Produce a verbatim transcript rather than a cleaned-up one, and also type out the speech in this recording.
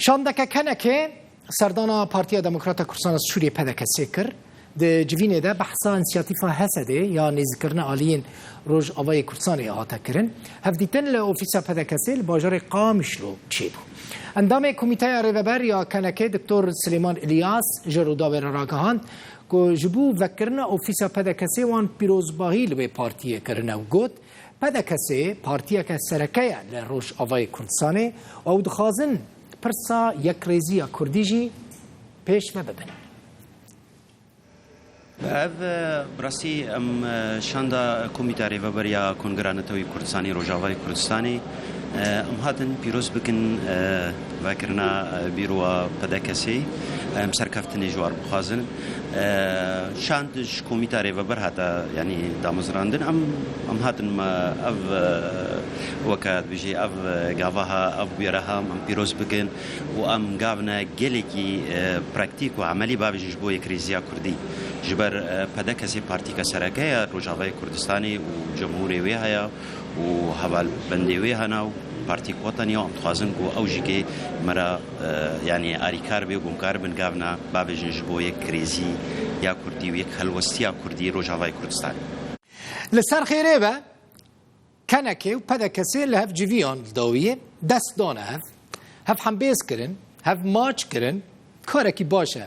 Çandeke kenekê serdana Partiya Demokrata Kurdistan a Sûriyê P D K S'ê kir. Di civînê de behsa însiyatîfa H S D'ê ya nêzîkirina aliyên Rojavayê Kurdistanê hate kirin. Hevdîtin li ofîsa P D K S'ê li bajarê Qamişlo çêbû. Endamê Komîteya Rêveber ya kenekê Doktor Silêman Îlyas ji Rûdawê re ragihand ku ji bo vekirina ofîsa P D K S'ê wan pîrozbahî li wê partiyê kirine û got, P D K S partiyeke sereke ye li Rojavayê Kurdistanê û ew dixwazin pirsa yekrêziya Kurdî jî pêş ve bibin. Ev, e, bi rastî em, e, şanda Komîta Rêveber ya Kongreya Netewî Kurdistanê, Rojavayê Kurdistanê, e, em hatin pîroz bikin, e, vekirina, e, bîroa P D K S'ê. Em serkeftinê ji war bixwazin. E, şand ji Komîta Rêveber hate, yanî damezrandin. Em, em hatin me ev, e, weke dibêjî, ev, e, gava ha, ev bûyera ha, em pîroz bikin û em gavne gelekî, e, praktîk û emelî bavêjin ji bo yekrêziya Kurdî. Ji ber, e, P D K S partîka sereke ye Rojavayê Kurdistanê û cemhûrê wê heye û hevalbendê wê hene û Partîk Wetenî ya, em dixwazin ku ew jî kê me re, e, yanî arîkar bê û gomkar bin gavna bavêjin ji bo yekrêzî ya Kurdî û yek helwestiya Kurdî Rojavayê Kurdistanê. Li ser xêrê be, kenekê û P D K S'ê li hev civiyan li dawiyê dest dane hev, hev hembêz kirin, hev maç kirin, karekî baş e